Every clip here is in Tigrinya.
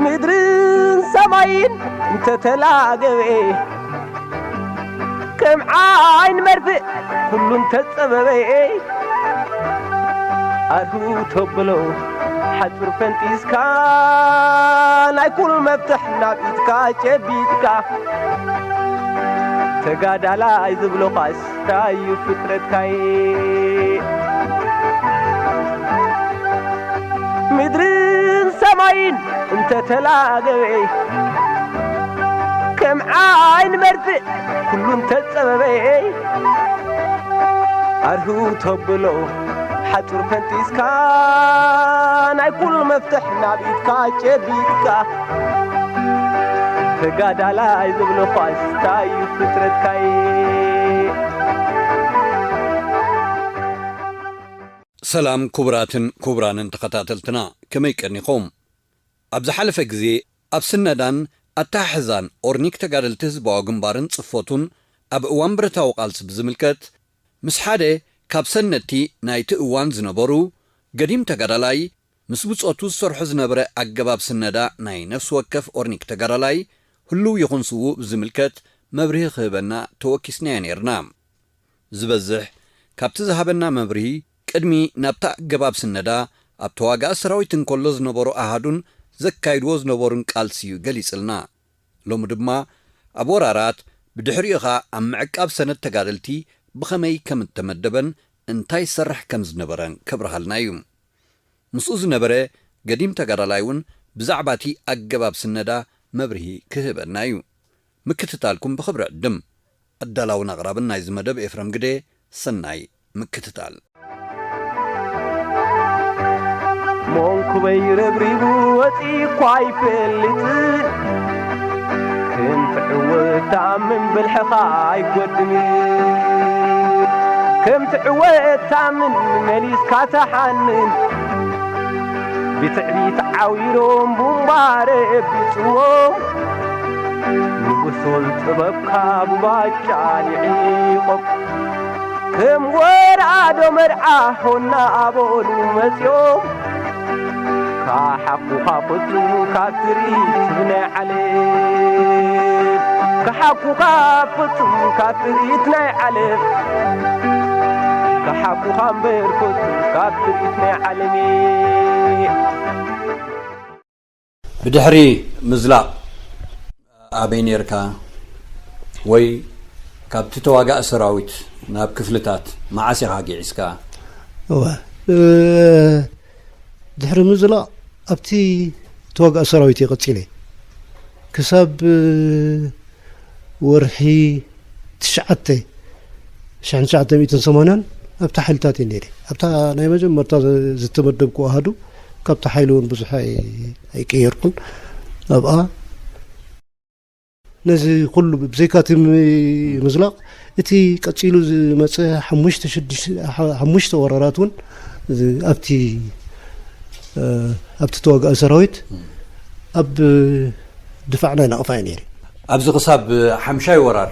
ምድርን ሰማይን እንተተላገበ፣ ከም ዓይን መርፍእ ኩሉ እንተጸበበ፣ ኣርሁ ተብሎ ሓጹር ፈንጢስካ፣ ናይ ኩሉ መፍትሕ ናብ ኢድካ ጨቢጥካ፣ ተጋዳላይ ዝብሎኻስ ታዩ ፍጥረትካይ? ምድርን ሰማይን እንተተላገበ፣ ከም ዓይን መርፍእ ኩሉ እንተጸበበ፣ ኣርሁ ተብሎ ሓጹር ፈንጢስካ፣ ናይ ኩሉ መፍትሕ ናብ ኢድካ ጨቢጥካ፣ ተጋዳላይ ዝብሎ ኳስ ታዩ ፍጥረትካይ? ሰላም ክቡራትን ክቡራንን ተኸታተልትና፣ ከመይ ቀኒኹም? ኣብ ዝሓለፈ ግዜ ኣብ ስነዳን ኣተሓሕዛን ኦርኒክ ተጋደልቲ ህዝባዊ ግንባርን ጽፈቱን ኣብ እዋን ብረታዊ ቃልሲ ብዝምልከት፣ ምስ ሓደ ካብ ሰነድቲ ናይቲ እዋን ዝነበሩ ገዲም ተጋዳላይ፣ ምስ ብጾቱ ዝሰርሖ ዝነበረ ኣገባብ ስነዳ ናይ ነፍሲ ወከፍ ኦርኒክ ተጋዳላይ ህሉው ይኹን ስዉእ ብዝምልከት መብርሂ ክህበና ተወኪስናዮ ነይርና። ዝበዝሕ ካብቲ ዝሃበና መብርሂ፣ ቅድሚ ናብታ ኣገባብ ስነዳ ኣብ ተዋጋኢ ሰራዊት እንከሎ ዝነበሩ ኣሃዱን ዘካይድዎ ዝነበሩን ቃልሲ እዩ ገሊጽልና። ሎሚ ድማ ኣብ ወራራት፣ ብድሕሪኡ ኸኣ ኣብ ምዕቃብ ሰነድ ተጋደልቲ ብኸመይ ከም እተመደበን እንታይ ይሰርሕ ከም ዝነበረን ከብርሃልና እዩ። ምስኡ ዝነበረ ገዲም ተጋዳላይ እውን ብዛዕባ እቲ ኣገባብ ስነዳ መብርሂ ክህበና እዩ። ምክትታልኩም ብኽብሪ ዕድም። ኣዳላውን ኣቕራብን ናይዚ መደብ ኤፍረም ግደ፣ ሰናይ ምክትታል። መንኩበይ ረብሪቡ ወጺእኳ ኣይፈልጥን፣ ከም ትዕወት ተኣምን ብልሕኻ ኣይጎድንን፣ ከም ትዕወት ተኣምን መሊስካ ተሓንን፣ ብትዕቢት ዓዊሮም ቡምባ ረቢጽዎም፣ ንጉሶም ጥበብካ ብባጫ ልዒቖም። ከም ወራዶ መርዓ ሆና ኣበሉ መጺኦም፣ ካሓኩኻ ፍጹም ካብ ትርኢት ናይ ዓለም፣ ካሓኩኻ ፍጹም ካብ ትርኢት ናይ ዓለም፣ ካሓኩኻ እምበር ፍጹም ካብ ትርኢት ናይ ዓለም። ብድሕሪ ምዝላቕ ኣበይ ነርካ? ወይ ካብቲ ተዋጋኢ ሰራዊት ናብ ክፍልታት መዓስ ኢኻ ጊዒዝካ? እወ፣ እ፣ ድሕሪ ምዝላቕ ኣብቲ ተዋጋኢ ሰራዊት እየ ቀጺለ። ክሳብ፣ እ፣ ወርሒ ትሽዓተ፣ ሽሕን ትሽዓተ ሚእትን ሰማንያን ኣብታ ሓይልታት እየ ነይረ። ኣብታ ናይ መጀመርታ ዝተመደብኩ ኣሃዱ ካብታ ሓይሊ እውን ብዙሕ ኣይ-፣ ኣይቀየርኩን። ኣብኣ ነዚ ኩሉ ብዘይካ እቲ ም-፣ ምዝላቕ፣ እቲ ቀጺሉ ዝመጸ ሓሙሽተ፣ ሽዱሽተ፣ ሓ-፣ ሓሙሽተ ወራራት እውን ኣብቲ፣ እ፣ ኣብቲ ተዋጋኢ ሰራዊት ኣብ ድፋዕ ናይ ናቕፋ እየ ነይረ። ኣብዚ ክሳብ ሓምሻይ ወራር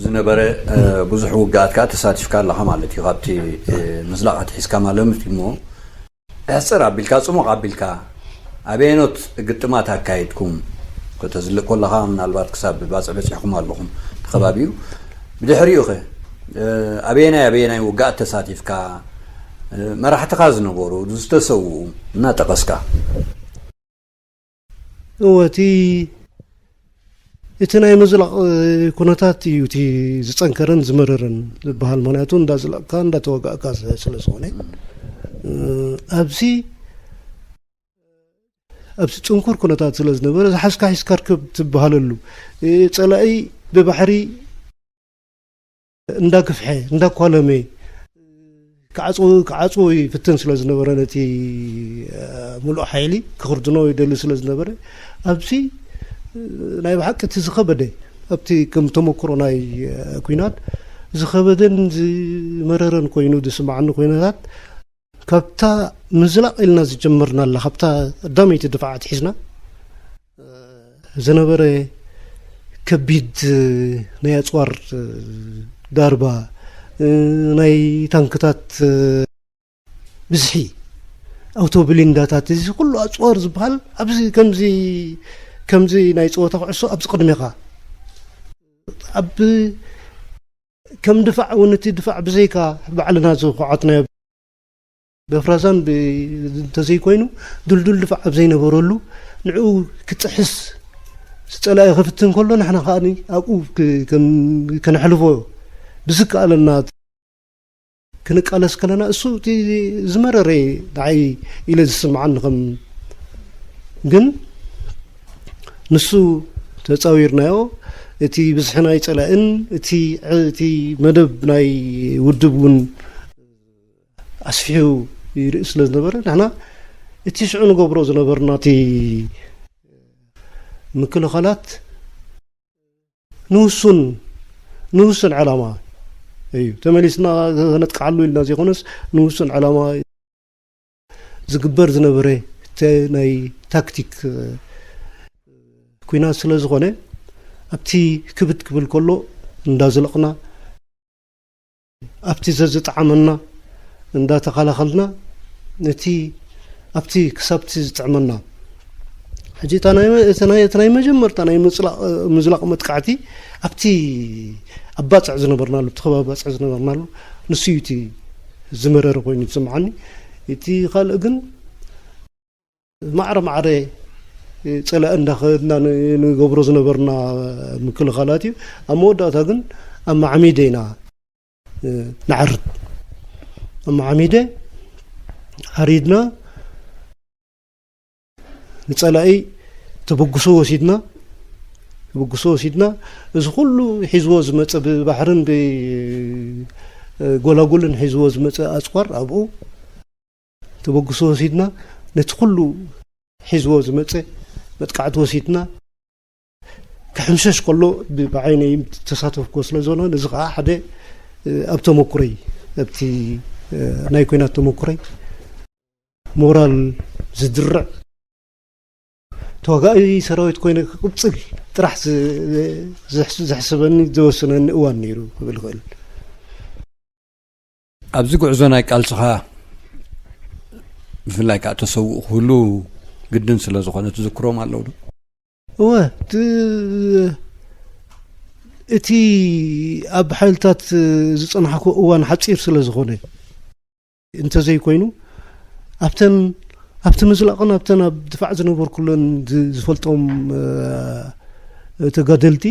ዝነበረ፣ እ፣ ብዙሕ ውግኣት ከኣ ተሳቲፍካ ኣለኻ ማለት እዩ። ካብቲ፣ እ፣ ምዝላቕ ኣትሒዝካ ማለት እዩ እሞ፣ ሕጽር ኣቢልካ፣ ጽሙቕ ኣቢልካ፣ ኣበየኖት ግጥማት ኣካይድኩም? ከተዝልእ ከለኻ፣ ምናልባት ክሳብ ባጽዕ በጺሕኩም ኣለኹም እቲ ከባቢኡ። ብድሕሪኡ ኸ፣ እ፣ ኣበየናይ ኣበየናይ ውግኣት ተሳቲፍካ? እ፣ መራሕትኻ ዝነበሩ፣ ዝተሰውኡ እናጠቐስካ። እወ፣ እቲ፣ እቲ ናይ ምዝላቕ፣ እ፣ ኩነታት እዩ እቲ ዝጸንከረን ዝመረረን ዝበሃል። ምኽንያቱ እንዳዝለቕካ እንዳተወጋእካ ስ-፣ ስለ ዝኾነ፣ እ፣ ኣብዚ፣ ኣብዚ ጽንኩር ኩነታት ስለ ዝነበረ፣ ዝሓዝካ ሒዝካ ርከብ ትበሃለሉ። እ፣ ጸላኢ ብባሕሪ እንዳግፍሐ፣ እንዳኳለመ ክዓጽዎ፣ ክዓጽዎ ይፍትን ስለ ዝነበረ፣ ነቲ፣ እ፣ ምሉእ ሓይሊ ክኽርድኖ ይደሊ ስለ ዝነበረ፣ ኣብዚ፣ እ፣ ናይ ብሓቂ እቲ ዝኸበደ ኣብቲ ከም ተመክሮ ናይ ኩናት ዝኸበደን ዝመረረን ኮይኑ ዝስምዓኒ ኩነታት፣ ካብታ ምዝላቕ ኢልና ዝጀመርናላ፣ ካብታ ቀዳመይቲ ድፋዕ ኣትሒዝና ዝነበረ ከቢድ ናይ ኣፅዋር ዳርባ፣ ናይ ታንክታት ብዝሒ፣ ኣውቶብሊንዳታት፣ እዚ ኩሉ ኣፅዋር ዝበሃል ኣብዚ ከምዚ፣ ከምዚ ናይ ፀወታ ኩዕሶ ኣብዚ ቅድሜኻ ኣብ ከም ድፋዕ እውን፣ እቲ ድፋዕ ብዘይካ ባዕልና ዝኳዓትናዮ በፍራዛን ብ-፣ እንተዘይኮይኑ ድልዱል ድፋዕ ኣብ ዘይነበረሉ ንዕኡ ክጥሕስ ጸላኢ ክፍትን ከሎ ንሕና ከኣ ኣብኡ ክ-፣ ከም-፣ ከነሕልፎ ብዝከኣለና ክንቃለስ ከለና እሱ እቲ ዝመረረ ንዓይ ኢለ ዝስምዓኒ ከም ግን ንሱ ተጻዊርናዮ እቲ ብዝሒ ናይ ጸላእን እቲ እቲ መደብ ናይ ውድብ እውን ኣስፊሑ ይርኢ ስለ ዝነበረ ንሕና እቲ ሽዑ ንገብሮ ዝነበርና እቲ ምክልኻላት ንውሱን ንውሱን ዕላማ እዩ ተመሊስና ከነጥቅዓሉ ኢልና ዘይኮነስ ንውሱን ዕላማ ዝግበር ዝነበረ ተ-፣ ናይ ታክቲክ ኩናት ስለ ዝኾነ ኣብቲ ክብድ ክብል ከሎ እንዳዘለቕና ኣብቲ ዘዝጠዓመና እንዳተኸላኸልና ነቲ ኣብቲ ክሳብቲ ዝጥዕመና ሕጂ እታ ናይ መ-፣ እቲ ናይ፣ እቲ ናይ መጀመርታ ናይ ምጽላቕ፣ ምዝላቕ መጥቃዕቲ ኣብቲ ኣብ ባጽዕ ዝነበርናሉ፣ ኣብቲ ከባቢ ባጽዕ ዝነበርናሉ ንሱ እዩ እቲ ዝመረረ ኮይኑ ዝስምዓኒ። እቲ ካልእ ግን ማዕረ ማዕረ ጸላኢ እንዳኸድና ን-፣ ንገብሮ ዝነበርና ምክልኻላት እዩ። ኣብ መወዳእታ ግን ኣብ ማዕሚደ ኢና፣ እ፣ ንዓርድ። ኣብ ማዕሚደ ዓሪድና ንጸላኢ ተበግሶ ወሲድና፣ ተበግሶ ወሲድና፣ እዚ ኩሉ ሒዝዎ ዝመጸ ብባሕርን ብ-፣ እ፣ ጎላጉልን ሒዝዎ ዝመጸ ኣጽዋር ኣብኡ ተበግሶ ወሲድና፣ ነቲ ኩሉ ሒዝዎ ዝመጸ መጥቃዕቲ ወሲድና፣ ክሕምሸሽ ከሎ ብ-፣ ብዓይነይ ተሳተፍኩዎ ስለ ዝኾነ፣ እዚ ኸዓ ሓደ፣ እ፣ ኣብ ተመኩረይ፣ ኣብቲ፣ እ፣ ናይ ኲናት ተመኩረይ ሞራል ዝድርዕ ተዋጋኢ ሰራዊት ኮይነ ክቕጽል ጥራሕ ዝ-፣ ዘሕስ-፣ ዘሕስበኒ ዝወሰነኒ እዋን ነይሩ ክብል እኽእል። ኣብዚ ጉዕዞ ናይ ቃልስኻ ብፍላይ ከዓ ተሰውእ ክህሉ ግድን ስለ ዝኾነ ትዝክሮም ኣለዉ ዶ? እወ፣ ት-፣ እቲ ኣብ ሓይልታት ዝጸናሕኩ እዋን ሓጺር ስለ ዝኾነ፣ እንተዘይኮይኑ ኣብተን፣ ኣብቲ ምዝላቕን ኣብተን ኣብ ድፋዕ ዝነበርኩለን ዝ-፣ ዝፈልጦም፣ እ፣ ተጋደልቲ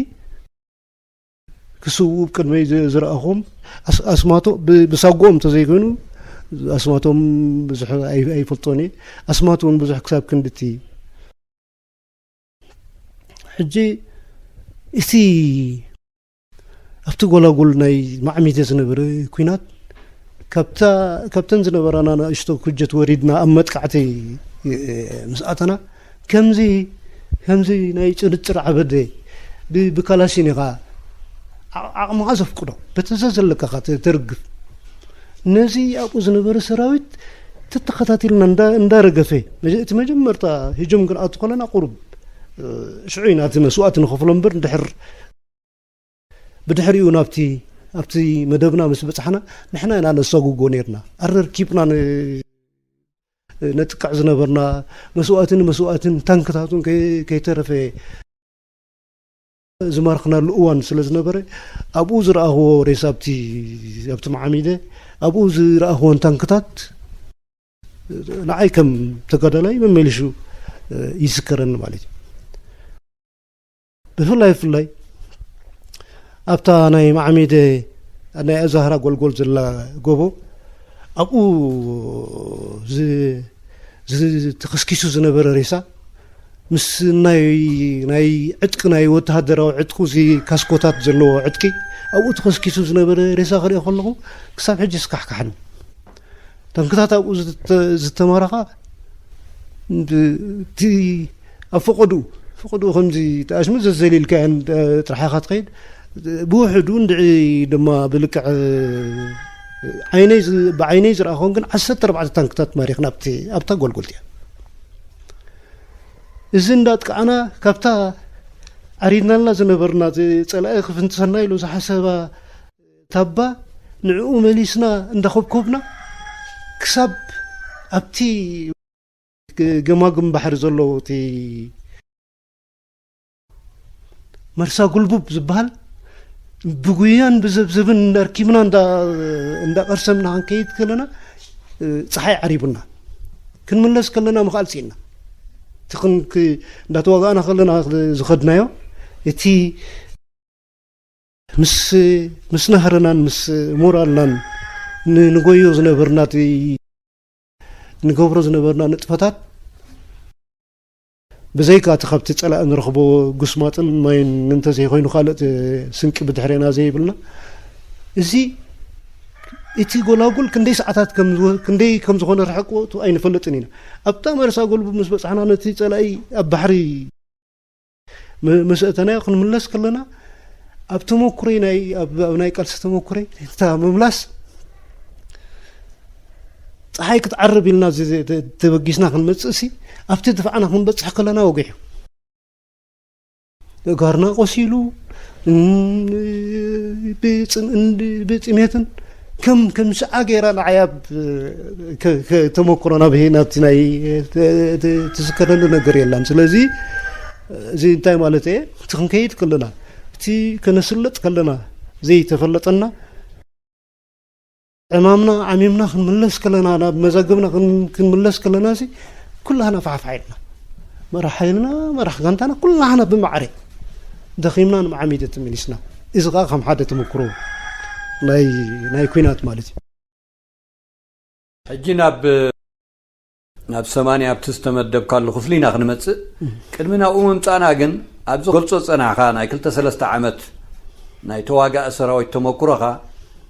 ክስውኡ ቅድመይ ዝ-፣ ዝረኣኹም ኣስ-፣ ኣስማቶ ብ-፣ ብሳጎኦም እንተዘይኮይኑ ኣስማቶም ብዙሕ ኣይ-፣ ኣይፈልጦን እየ። ኣስማት እውን ብዙሕ ክሳብ ክንድቲ። ሕጂ እቲ ኣብቲ ጎላጉል ናይ ማዕሚተ ዝነበረ ኲናት ካብታ፣ ካብተን ዝነበራና ንእሽቶ ኩጀት ወሪድና ኣብ መጥቃዕቲ፣ እ፣ ምስ ኣተና ከምዚ፣ ከምዚ ናይ ጭርጭር ዓበደ ብ-፣ ብካላሽን ኢኻ ዓ-፣ ዓቕምኻ ዘፍቅዶ በቲ ዘዘለካ ኢኻ ተ-፣ ተርግፍ። ነዚ ኣብኡ ዝነበረ ሰራዊት ተተኸታቲልና እንዳ-፣ እንዳረገፈ መጀ-፣ እቲ መጀመርታ ህጁም ክንኣቱ ከለና ቁሩብ፣ እ፣ ሽዑ ኢና እቲ መስዋእቲ ንኸፍሎ እምበር እንድሕር ብድሕሪኡ ናብቲ፣ ኣብቲ መደብና ምስ በጻሕና ንሕና ኢና ነሳጉጎ ነይርና። ኣረርኪብና ን-፣ ነጥቅዕ ዝነበርና መስዋእትን መስዋእትን ታንክታቱን ከይ-፣ ከይተረፈ ዝማርኽናሉ እዋን ስለ ዝነበረ ኣብኡ ዝረኣኽዎ ሬሳ ኣብቲ፣ ኣብቲ መዓሚደ ኣብኡ ዝረኣኽዎን ታንክታት ንዓይ ከም ተጋዳላይ መመሊሹ ይዝከረኒ ማለት እዩ። ብፍላይ፣ ብፍላይ ኣብታ ናይ ማዕሚደ ናይ ኣዛህራ ጎልጎል ዘላ ጎቦ ኣብኡ ዝ-፣ ዝ-፣ ተኸስኪሱ ዝነበረ ሬሳ ምስ ናይ፣ ናይ ዕጥቂ ናይ ወተሃደራዊ ዕጥቁ እዚ ካስኮታት ዘለዎ ዕጥቂ ኣብኡ ተኸስኪሱ ዝነበረ ሬሳ ክሪኦ ከለኹ ክሳብ ሕጂ ስካሕካሕን። ታንክታት ኣብኡ ዝተ-፣ ዝተማረኻ ብ-፣ እቲ ኣብ ፈቐድኡ ፍቕድኡ ከምዚ ተኣሽሙ ዘዘሊልካያን ጥራሕ ኢኻ ትኸይድ። ብውሕዱ እንድዒ ድማ ብልክዕ ዓይነይ ዝ-፣ ብዓይነይ ዝረኣኹን ግን ዓሰርተ ኣርባዕተ ታንክታት ማሪኽና ኣብቲ፣ ኣብታ ጎልጎልትያ። እዚ እንዳጥቃዕና ካብታ ዓሪድናልና ዝነበርና፣ እዚ ጸላኢ ክፍንትሰና ኢሉ ዝሓሰባ ታባ ንዕኡ መሊስና እንዳኾብኮብና ክሳብ ኣብቲ ግ-፣ ገማግም ባሕሪ ዘሎ እቲ መርሳ ጉልቡብ ዝበሃል ብጉያን ብዘብዘብን ኣርኪብና እንዳ-፣ እንዳቐርሰምና ክንከይድ ከለና፣ እ፣ ጸሓይ ዓሪቡና። ክንምለስ ከለና ምኽኣል ስኢንና። እቲ ክን-፣ ክ-፣ እንዳተዋጋእና ከለና ዝኸድናዮ፣ እቲ ምስ፣ ምስ ናህርናን ምስ ሞራልናን ን-፣ ንጎዮ ዝነበርና እቲ ንገብሮ ዝነበርና ንጥፈታት፣ ብዘይካ እቲ ካብቲ ጸላኢ ንረኽቦ ጉስማጥን ማይን እንተዘይኮይኑ ካልእ ስንቂ ብድሕሬና ዘይብልና፣ እዚ፣ እቲ ጎላጉል ክንደይ ሰዓታት ከም ዝወ-፣ ክንደይ ከም ዝኾነ ርሕቀቱ ኣይንፈልጥን ኢና። ኣብታ መርሳ ጎልቡ ምስ በጻሕና ነቲ ጸላኢ ኣብ ባሕሪ ም-፣ ምስ ኣእተናዮ ክንምለስ ከለና፣ ኣብ ተመኩረይ ናይ፣ ኣብ፣ ኣብ ናይ ቃልሲ ተመኩረይ፣ እታ ምምላስ፣ ጸሓይ ክትዓርብ ኢልና እዚ፣ ተ-፣ ተበጊስና ክንመጽእሲ፣ ኣብቲ ድፋዕና ክንበጽሕ ከለና ወጊሑ። እጋርና ቆሲሉ፣ እም፣ ብጽም-፣ እን-፣ ብጥሜትን ከም፣ ከም ሽዓ ገይራ ንዓይ ኣብ፣ ከ-፣ ከ-፣ ተመክሮና ብሄ ናብቲ ናይ፣ ተ-፣ ተ-፣ ትዝከረኒ ነገር የላን። ስለዚ፣ እዚ እንታይ ማለት እየ? እቲ ክንከይድ ከለና፣ እቲ ከነስልጥ ከለና ዘይተፈለጠና፣ ዕማምና ዓሚምና ክንምለስ ከለና፣ ናብ መዛግብና ክን-፣ ክንምለስ ከለና፣ እዚ ኩላህና ፋሕፋሕ ኢልና። መራሕ ሓይልና፣ መራሕ ጋንታና፣ ኩላህና ብማዕረ ደኺምና ንመዓሚደ ተመሊስና። እዚ ኸኣ ከም ሓደ ተመክሮ ናይ፣ ናይ ኲናት ማለት እዩ። ሕጂ ናብ፣ ናብ ሰማንያ ኣብቲ ዝተመደብካሉ ክፍሊ ኢና ክንመጽእ። ቅድሚ ናብኡ ምምጻእና ግን፣ ኣብዚ ገልጾ ዝጸናሕካ ናይ ክልተ ሰለስተ ዓመት ናይ ተዋጋኢ ሰራዊት ተመኩሮኻ፣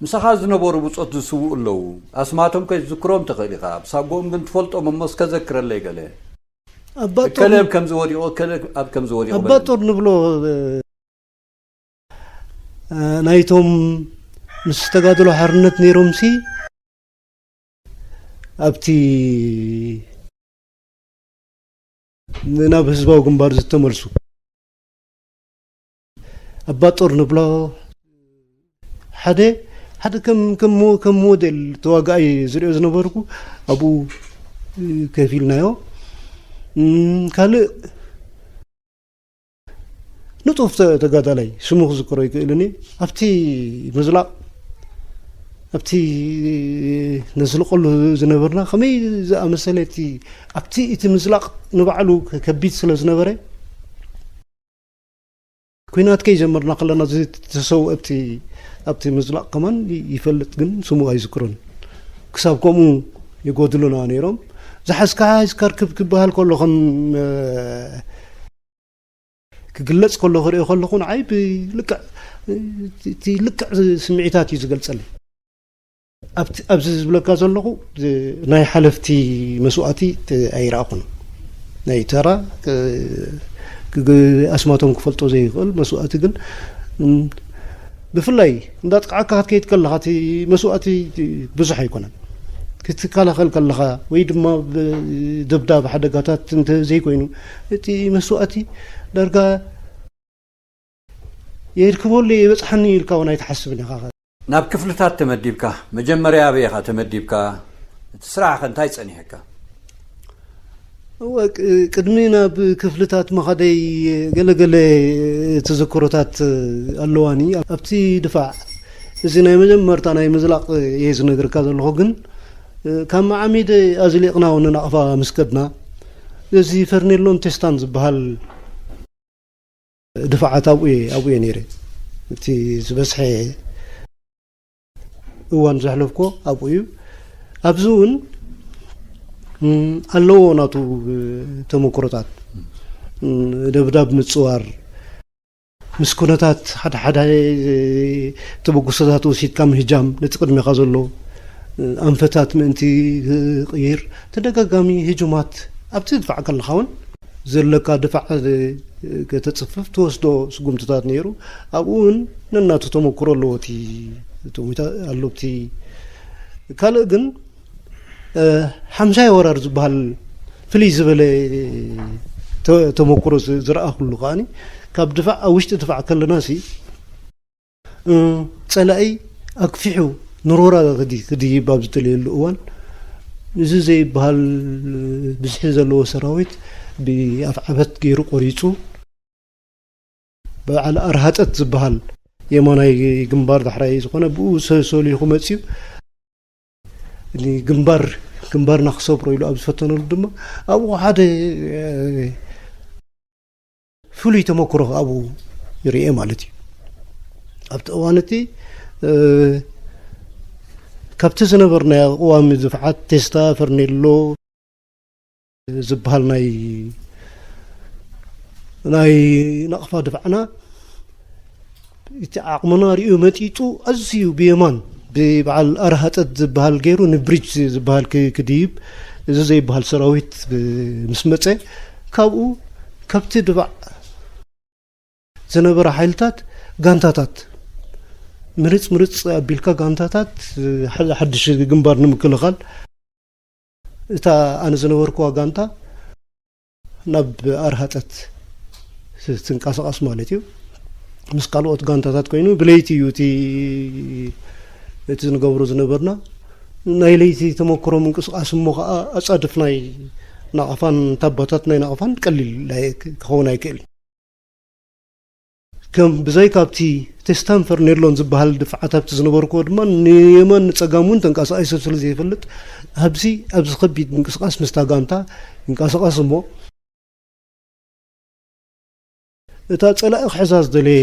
ምሳኻ ዝነበሩ ብጾት ዝስውኡ ኣለዉ። ኣስማቶም ከይትዝክሮም ትኽእል ኢኻ። ብሳጎኦም ግን ትፈልጦም እሞ እስከ ዘክረለይ ገለ። ኣባ ጦር እከለ ኣብ ከምዚ ወዲቑ፣ እከለ ኣብ ከምዚ ወዲቑ ኣባ በለኒ። ጦር ንብሎ፣ እ፣ ናይቶም ምስ ተጋድሎ ሓርነት ነይሮምሲ ኣብቲ ናብ ህዝባዊ ግንባር ዝተመልሱ ኣባ ጦር ንብሎ ሓደ፣ ሓደ ከም፣ ከም ሞ-፣ ከም ሞዴል ተዋጋኣይ ዝሪኦ ዝነበርኩ ኣብኡ፣ እ፣ ከፊልናዮ። እም፣ ካልእ ንጡፍ ተ-፣ ተጋዳላይ ስሙ ክዝክሮ ይክእልን እዩ። ኣብቲ ምዝላቕ፣ ኣብቲ ነዝልቐሉ ዝነበርና ከመይ ዝኣመሰለ እቲ፣ ኣብቲ እቲ ምዝላቕ ንባዕሉ ከ-፣ ከቢድ ስለ ዝነበረ፣ ኲናት ከይጀመርና ከለና ዝተሰውአ ኣብቲ፣ ኣብቲ ምዝላቕ ከማን ይ-፣ ይፈልጥ፣ ግን ስሙ ኣይዝክሮን። ክሳብ ከምኡ ይጎድሉና ነይሮም። ዝሓዝካ ሒዝካ ርክብ ክበሃል ከሎ ከም፣ እ፣ ክግለጽ ከሎ ክርእዮ ከለኹ ንዓይ ብልክዕ፣ እቲ ልክዕ ስምዒታት እዩ ዝገልጸለይ። ኣብቲ፣ ኣብዚ ዝብለካ ዘለኹ ዝ-፣ ናይ ሓለፍቲ መስዋእቲ ት-፣ ኣይረኣኹን። ናይ ተራ ክ-፣ ክ-፣ ኣስማቶም ክፈልጦ ዘይኽእል መስዋእቲ ግን፣ እም፣ ብፍላይ እንዳጥቃዕካ ክትከይድ ከለኻ እቲ መስዋእቲ ብዙሕ ኣይኮነን። ክትከላኸል ከለኻ ወይ ድማ ብ-፣ ደብዳብ ሓደጋታት እንተ ዘይኮይኑ እቲ መስዋእቲ ዳርጋ የርክበሉ የበጽሓኒ ኢልካ እውን ኣይትሓስብን ኢኻ። ናብ ክፍልታት ተመዲብካ፣ መጀመርያ ኣበይ ኢኻ ተመዲብካ? እቲ ስራሕኸ እንታይ ጸኒሐካ? እወ፣ ቅ-፣ ቅድሚ ናብ ክፍልታት ምኻደይ ገለ ገለ ተዘክሮታት ኣለዋኒ። ኣብቲ ድፋዕ፣ እዚ ናይ መጀመርታ ናይ ምዝላቕ እየ ዝነግርካ ዘለኹ፣ ግን ካብ መዓሚደ ኣዝሊቕና እውን ናቕፋ ምስ ከድና፣ እዚ ፈርኔሎን ቴስታን ዝበሃል ድፋዓት ኣብኡ እየ፣ ኣብኡ እየ ነይረ። እቲ ዝበዝሐ እዋን ዘሕለፍኮ ኣብኡ እዩ። ኣብዚ እውን፣ እም፣ ኣለዎ ናቱ ተመክሮታት። እም፣ ደብዳብ ምጽዋር፣ ምስ ኩነታት ሓደ ሓደ ተበግሶታት ወሲድካ ምህጃም፣ ነቲ ቅድሜኻ ዘሎ ኣንፈታት ምእንቲ ክቕይር፣ ተደጋጋሚ ህጁማት ኣብቲ ድፋዕ ከለኻ እውን ዘለካ ድፋዕ ከተፅፍፍ ትወስዶ ስጉምትታት ነይሩ። ኣብኡ እውን ነናቱ ተመክሮ ኣለዎ እቲ ተሞይታ ኣሎ። እቲ ካልእ ግን ሓምሻይ ወራር ዝበሃል ፍልይ ዝበለ ተመክሮ ዝረኣኩሉ ከዓኒ ካብ ድፋዕ ኣብ ውሽጢ ድፋዕ ከለና ሲ ጸላኢ ኣክፊሑ ንሮራ ክድይብ ኣብ ዝደለየሉ እዋን፣ እዚ ዘይበሃል ብዝሒ ዘለዎ ሰራዊት ብኣፍዓበት ገይሩ ቆሪፁ። በዓል ኣርሃጠት ዝበሃል የማናይ ግንባር ዳሕራይ ዝኾነ ብኡ ሰሊኹ መፅዩ። ግንባር ግንባርና ክሰብሮ ኢሉ ኣብ ዝፈተነሉ ድማ ኣብኡ ሓደ ፍሉይ ተመክሮ ኣብኡ ይርኤ ማለት እዩ። ኣብቲ እዋን እቲ ካብቲ ዝነበርናዮ ቅዋሚ ድፍዓት ቴስታ ፈርኔሎ ዝበሃል ናይ ናይ ናቕፋ ድፍዓና እቲ ዓቕምና ሪኡ መጢጡ ኣዝዩ ብየማን ብበዓል ኣርሃጠት ዝበሃል ገይሩ ንብሪጅ ዝበሃል ክድይብ እዚ ዘይበሃል ሰራዊት ምስ መፀ ካብኡ ካብቲ ድባዕ ዝነበረ ሓይልታት ጋንታታት ምርፅ ምርፅ ኣቢልካ ጋንታታት ሓድሽ ግንባር ንምክልኻል እታ ኣነ ዝነበርኩዋ ጋንታ ናብ ኣርሃጠት ትንቀሳቐስ ማለት እዩ። ምስ ካልኦት ጋንታታት ኮይኑ ብለይቲ እዩ እቲ እቲ ዝንገብሮ ዝነበርና ናይ ለይቲ ተመክሮ ምንቅስቃስ እሞ ከዓ ኣጻድፍ ናይ ናቕፋን ታባታት ናይ ናቕፋን ቀሊል ክኸውን ኣይክእል። ከም ብዘይ ካብቲ ቴስታን ፈርኔሎን ዝበሃል ድፍዓት ኣብቲ ዝነበርክዎ ድማ ንየማን ንጸጋም እውን ተንቀሳቒሱ ስለ ዘይፈልጥ ኣብዚ ኣብዚ ከቢድ ምንቅስቃስ ምስታ ጋንታ ይንቀሳቐስ እሞ እታ ጸላኢ ክሕዛ ዝደለየ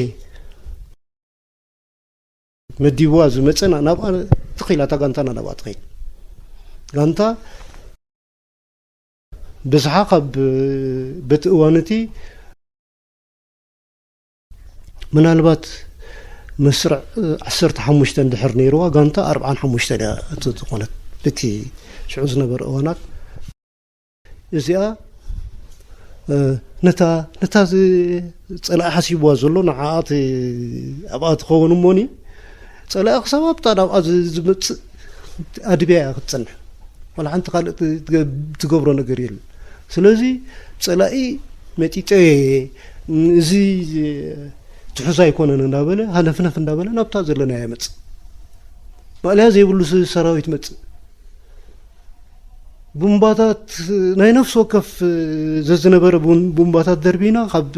መዲብዋ ዝመጸ ናብኣ ትኺላ እታ ጋንታና ናብኣ ትኺል ጋንታ ብዝሓ ካብ በቲ እዋን እቲ ምናልባት መስርዕ ዓሰርተ ሓሙሽተ እንድሕር ነይርዋ ጋንታ ኣርብዓን ሓሙሽተን እያ እቲ ዝኾነት በቲ ሽዑ ዝነበረ እዋናት እዚኣ ነታ ነታ ጸላኢ ሓሲብዋ ዘሎ ንዓኣ ኣብኣ ትኸውን እሞኒ ጸላኢ ክሳብ ኣብታ ናብኣ ዝመፅእ ኣድብያ እያ ክትፀንሕ ዋላ ሓንቲ ካልእ ትገብሮ ነገር የለን ስለዚ ፀላኢ መጢጠ እዚ ትሑዝ ኣይኮነን እንዳበለ ሃነፍነፍ እንዳበለ ናብታ ዘለና እያ መፅእ ማእለያ ዘይብሉ ሰራዊት መፅእ ቡምባታት ናይ ነፍሲ ወከፍ ዘዝነበረ ቡምባታት ደርቢና ካብ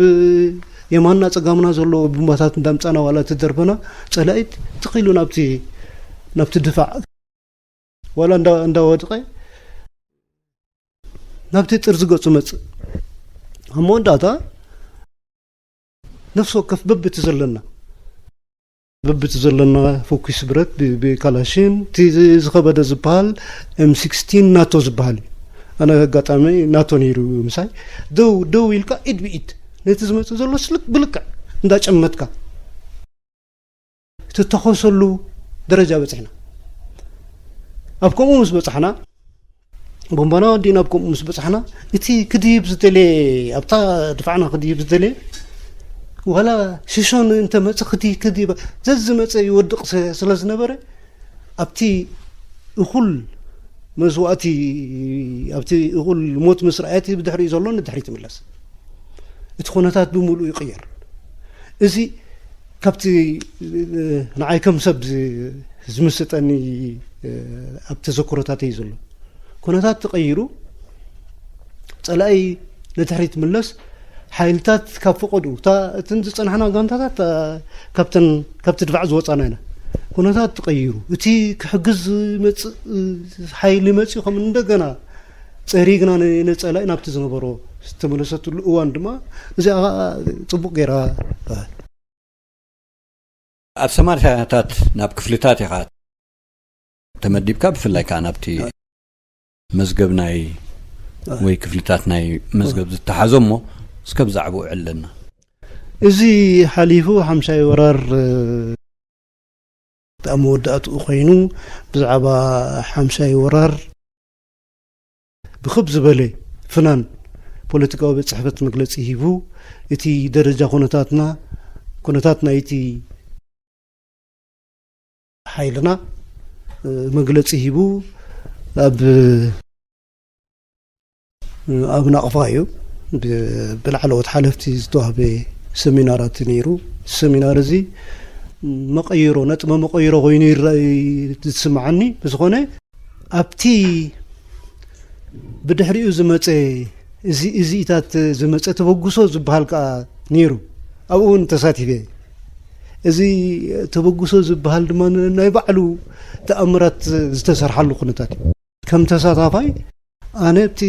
የማንና ጸጋምና ዘሎ ቡምባታት እንዳምጻና ዋላ ተደርበና ጸላኢት ትኺሉ ናብቲ ናብቲ ድፋዕ ዋላ እንዳወድቀ ናብቲ ጥርዚ ገጹ መጽእ ኣብ መወዳእታ ነፍሲ ወከፍ በብቲ ዘለና በብቲ ዘለና ፎኪስ ብረት ብካላሽን እቲ ዝኸበደ ዝበሃል ኤም ሲክስቲን ናቶ ዝበሃል እዩ ኣነ ኣጋጣሚ ናቶ ነይሩ ምሳይ ደው ደው ኢልካ ኢድ ብኢድ ነቲ ዝመፅእ ዘሎ ስልክ ብልክዕ እንዳጨመትካ ትተኸሰሉ ደረጃ በፅሕና ኣብ ከምኡ ምስ በፃሕና ቦምባና ወዲእና ኣብ ከምኡ ምስ በፃሕና እቲ ክድይብ ዝደለየ ኣብታ ድፋዕና ክድይብ ዝደለየ ዋላ ሽሾን እንተመፀ ክዲ ክዲ ዘዝመፀ ይወድቕ ስለ ዝነበረ ኣብቲ እኹል መስዋእቲ ኣብቲ እኹል ሞት ምስ ረኣየቲ ብድሕሪኡ ዘሎ ንድሕሪት ይምለስ እቲ ኩነታት ብምሉኡ ይቕየር እዚ ካብቲ ንዓይ ከም ሰብ ዝምስጠኒ ኣብ ተዘክሮታተይ ዘሎ ኩነታት ተቐይሩ ጸላኢ ንድሕሪት ምለስ ሓይልታት ካብ ፈቐዱ እተን ዝጸናሕና ጋንታታት ካብቲ ድፋዕ ዝወጻና ኢና ኩነታት ተቐይሩ እቲ ክሕግዝ ዝመጽእ ሓይሊ መጽኡ ከም እንደገና ጸሪግና ንጸላኢ ናብቲ ዝነበሮ ዝተመለሰትሉ እዋን ድማ እዚኣ ጽቡቕ ገይራ ኣብ ሰማርያታት ናብ ክፍልታት ኢኻ ተመዲብካ ብፍላይ ከዓ ናብቲ መዝገብ ናይ ወይ ክፍልታት ናይ መዝገብ ዝተሓዞ እሞ እስከ ብዛዕባኡ ዕለና እዚ ሓሊፉ ሓምሻይ ወራር ኣብ መወዳእትኡ ኮይኑ ብዛዕባ ሓምሻይ ወራር ብክብ ዝበለ ፍናን ፖለቲካዊ ቤት ጽሕፈት መግለጺ ሂቡ። እቲ ደረጃ ኩነታትና፣ ኩነታት ናይቲ ሓይልና፣ እ፣ መግለጺ ሂቡ። ኣብ፣ እ፣ ኣብ ናቕፋ እዩ ብ-፣ ብላዕለዎት ሓለፍቲ ዝተዋህበ ሰሚናራት ነይሩ። ሰሚናር እዚ መቐይሮ፣ ነጥበ መቐይሮ ኮይኑ ይረኣይ ዝስምዓኒ። ብዝኾነ ኣብቲ ብድሕሪኡ ዝመጸ፣ እዚ፣ እዚኢታት ዝመጸ ተበግሶ ዝበሃል ከኣ ነይሩ። ኣብኡ እውን ተሳቲፈ። እዚ ተበግሶ ዝበሃል ድማ ን-፣ ናይ ባዕሉ ተኣምራት ዝተሰርሓሉ ኩነታት እዩ። ከም ተሳታፋይ ኣነ ኣብቲ፣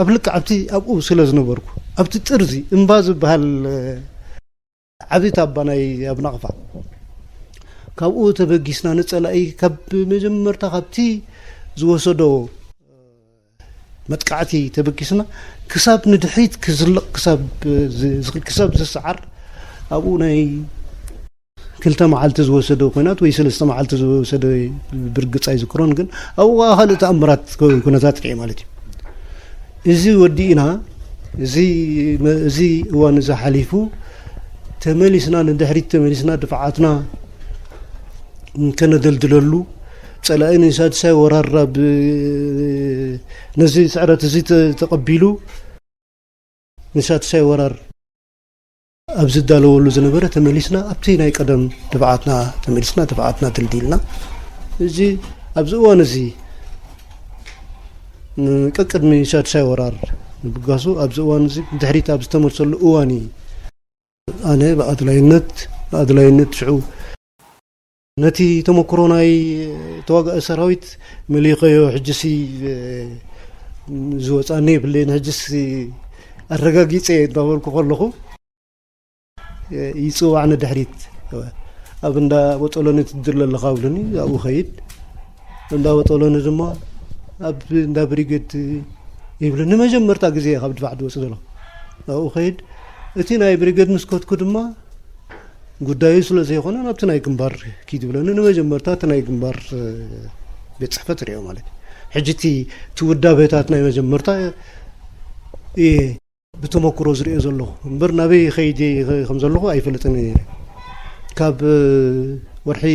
ኣብ ልክዕ ኣብቲ ኣብኡ ስለ ዝነበርኩ፣ ኣብቲ ጥርዚ እምባ ዝበሃል ዓቢ ታባ ናይ ኣብ ናቕፋ፣ ካብኡ ተበጊስና ንጸላኢ ካብ መጀመርታ ካብቲ ዝወሰዶ መጥቃዕቲ ተበጊስና ክሳብ ንድሕሪት ክዝለቕ፣ ክሳብ ዝ-፣ ክሳብ ዝሰዓር ኣብኡ ናይ ክልተ መዓልቲ ዝወሰደ ኩናት ወይ ሰለስተ መዓልቲ ዝወሰደ ብርግጽ ኣይዝክሮን፣ ግን ኣብኡ ከኣ ካልእ ተኣምራት ኩ-፣ ኩነታት ርኤ ማለት እዩ። እዚ ወዲእና፣ እዚ መ-፣ እዚ እዋን እዚ ሓሊፉ፣ ተመሊስና ንድሕሪት ተመሊስና ድፍዓትና ከነደልድለሉ፣ ጸላኢ ንሳድሳይ ወራር ኣብ፣ ነዚ ስዕረት እዚ ተ-፣ ተቐቢሉ ንሳድሳይ ወራር ኣብ ዝዳለወሉ ዝነበረ ተመሊስና ኣብቲ ናይ ቀደም ድፍዓትና ተመሊስና ድፍዓትና ድልዲልና። እዚ ኣብዚ እዋን እዚ ን-፣ ቀቅድሚ ሳድሳይ ወራር ምብጋሱ ኣብዚ እዋን እዚ ድሕሪት ኣብ ዝተመልሰሉ እዋን እዩ። ኣነ ብኣድላይነት፣ ብኣድላይነት ሽዑ ነቲ ተመክሮ ናይ ተዋጋኢ ሰራዊት መሊኸዮ፣ ሕጅሲ፣ እ፣ ዝወጻኒ የብለይን፣ ሕጅሲ ኣረጋጊጸ እየ እንዳበልኩ ከለኹ፣ እ፣ ይጽዋዕ ንድሕሪት። ኣብ እንዳ ቦጦሎኒ ትድለ ኣለኻ ብሉኒ፣ ኣብኡ ኸይድ። እንዳ ቦጦሎኒ ድማ ኣብ እንዳ ብሪገድ ይብሉኒ። ንመጀመርታ ግዜ ካብ ድፋዕ ዝወጽእ ዘለኹ ኣብኡ ኸይድ። እቲ ናይ ብሪገድ ምስ ከድኩ ድማ ጉዳዩ ስለ ዘይኮነ ናብቲ ናይ ግንባር ኪድ ይብለኒ። ንመጀመርታ እቲ ናይ ግንባር፣ እ፣ ቤት ጽሕፈት ርእዮ ማለት እዩ። ሕጂ እቲ፣ እቲ ውዳበታት ናይ መጀመርታ እየ ብተመክሮ ዝርእዮ ዘለኹ እምበር ናበይ ኸይድ ከም ዘለኹ ኣይፈልጥን እየ። ካብ፣ እ፣ ወርሒ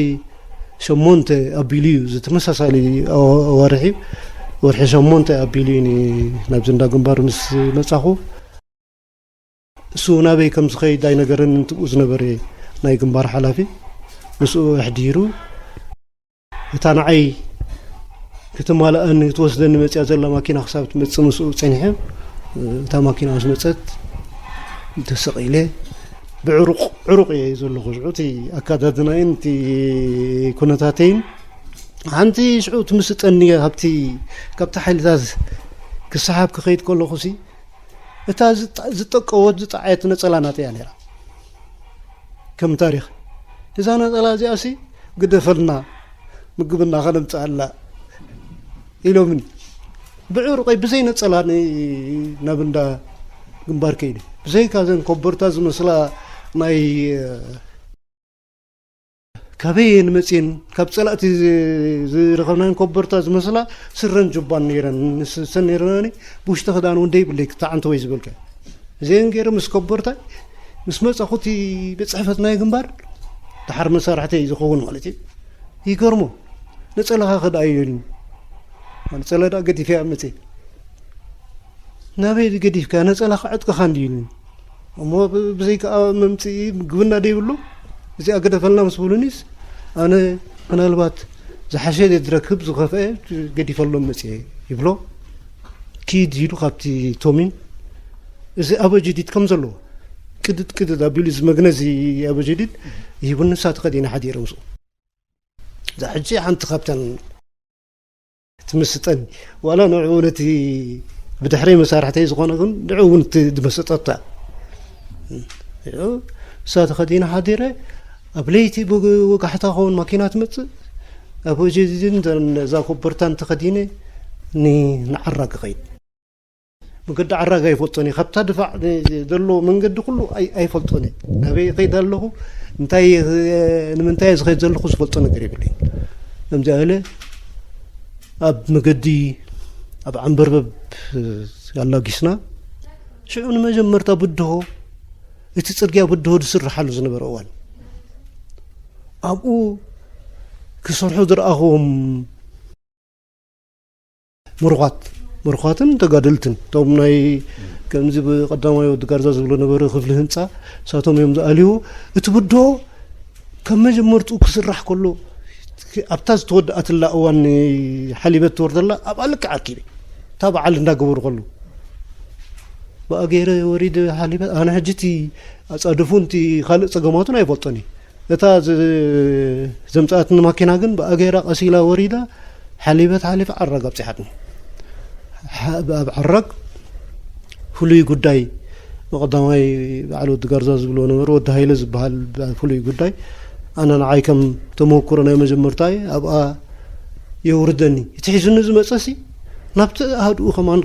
ሸሞንተ ኣቢሉ እዩ፣ እዚ ተመሳሳሊ ኣዋ-፣ ኣዋርሕ እዩ። ወርሒ ሸሞንተ ኣቢሉ እዩ ኒ-፣ ናብዚ እንዳ ግንባር ምስ መጻኹ። እሱ ናበይ ከም ዝኸይድ ኣይነገረንን። ትብኡ ዝነበረ ናይ ግንባር ሓላፊ ምስኡ ኣሕዲሩ፣ እታ ንዓይ ክትማልኣኒ ክትወስደኒ መጽያ ዘላ ማኪና ክሳብ ትመጽእ ምስኡ ጸኒሐ፣ እታ ማኪና ምስ መጸት ተሰቒለ ብዕሩቕ፣ ዕሩቕ እየ ዘለኹ። ሽዑ እቲ ኣካዳድናይን እቲ ኩነታተይን ሓንቲ ሽዑ ትምስጠኒ እያ። ካብቲ፣ ካብቲ ሓይልታት ክሰሓብ ክኸይድ ከለኹሲ እታ ዝጠ-፣ ዝጠቀወት ዝጠዓየት ነጸላ ናተይ እያ ነይራ። ከም ታሪኽ እዛ ነጸላ እዚኣሲ ግደፈልና፣ ምግብና ከነምጽኣላ ኢሎምኒ። ብዕሩቐይ ብዘይ ነጸላ ን-፣ ናብ እንዳ ግንባር ከይደ። ብዘይካ እዘን ኮበርታ ዝመስላ ናይ፣ ካበይ እየን መፅየን? ካብ ፀላእቲ ዝ-፣ ዝረኸብናየን ኮበርታ ዝመስላ ስረን ጁባን ነይረን። ንስ-፣ ሰን ነይረናኒ ብውሽጢ ክዳን እውን ደይብለይ ክተዓንተ ወይ ዝበልካ። እዚአን ገይረ ምስ ኮበርታይ ምስ መፃኹ እቲ ቤት ፅሕፈት ናይ ግንባር ደሓር መሳርሕተይ ዝኸውን ማለት እዩ። ይገርሞ። ነፀላኻ ክድኣዮ ኢሉኒ። ነፀላ ደኣ ገዲፈያ መፅየ። ናበይ ገዲፍካ? ነፀላኻ ዕጥቅኻ እንድዩ ኢሉኒ። እሞ ብ-፣ ብዘይካ መምፅኢ ምግብና ደይብሉ እዚኣ ገደፈልና ምስ በሉኒስ፣ ኣነ ምናልባት ዝሓሸ ድረክብ ዝኸፍአ ገዲፈሎም መፅየ ይብሎ። ኪድ ኢሉ ካብቲ ቶሚን እዚ ኣበጀዲድ ከም ዘለዎ ቅድድ ቅድድ ኣቢሉ እዚ መግነዚ ኣበጀዲድ ይህቡኒ። ንሳ ተኸዲነ ሓዲረ ምስኡ። እዛ ሕጂ ሓንቲ ካብተን ትምስጠኒ። ዋላ ንዕኡ ነቲ ብድሕረይ መሳርሕተይ ዝኾነ ግን ንዕኡ እውን እቲ ዝመሰጠታ። ንሳ ተኸዲነ ሓዲረ፣ ኣብ ለይቲ ብወጋሕታ ኸውን ማኪና ትመጽእ። ኣበጀዲድን እዛ ኮበርታን ተኸዲነ ን-፣ ንዓራግ እኸይድ። መገዲ ዓራግ ኣይፈልጦን እየ። ካብታ ድፋዕ ን-፣ ዘሎ መንገዲ ኩሉ ኣይ-፣ ኣይፈልጦን እየ። ናበይ እኸይድ ኣለኹ፣ እንታይ እየ፣ ንምንታይ እየ ዝኸይድ ዘለኹ ዝፈልጦ ነገር የብለይን። ከምዚኣ ኢለ ኣብ መገዲ ኣብ ዓንበርበብ ኣላጊስና ሽዑ ንመጀመርታ ብድሆ፣ እቲ ጽርግያ ብድሆ ዝስርሓሉ ዝነበረ እዋን፣ ኣብኡ ክሰርሑ ዝረኣኹዎም ምሩኻት፣ ምሩኻትን ተጋደልትን፣ እቶም ናይ ከምዚ ብቀዳማይ ወዲ ጋርዛ ዝብሎ ነበረ ክፍሊ ህንጻ፣ እሳቶም እዮም ዝኣልዩ። እቲ ብድሆ ካብ መጀመርትኡ ክስራሕ ከሎ፣ ኣብታ ዝተወድኣትላ እዋን ሓሊበት ትወርደላ ኣብኣ ልክዕ ኣርኪበ፣ እታ በዓል እንዳገበሩ ከለዉ ብኣገይረ ወሪደ ሓሊበት። ኣነ ሕጂ እቲ ኣጻድፉን እቲ ካልእ ጸገማቱን ኣይፈልጦን እየ። እታ ዘምጽኣትኒ ማኪና ግን ብኣገይራ ቀሲላ ወሪዳ፣ ሓሊበት ሓሊፍ ዓራግ ኣብጺሓትኒ። ኣብ ዓራግ ፍሉይ ጉዳይ፣ ቀዳማይ በዓል ወዲ ጋርዛ ዝብልዎ ነበሩ፣ ወዲ ሃይለ ዝበሃል ፍሉይ ጉዳይ፣ ኣነ ንዓይ ከም ተመክሮ ናይ መጀመርታ እየ ኣብኣ የውርደኒ። እቲ ሒዙኒ ዝመጸሲ ናብቲ ኣሃድኡ ከማን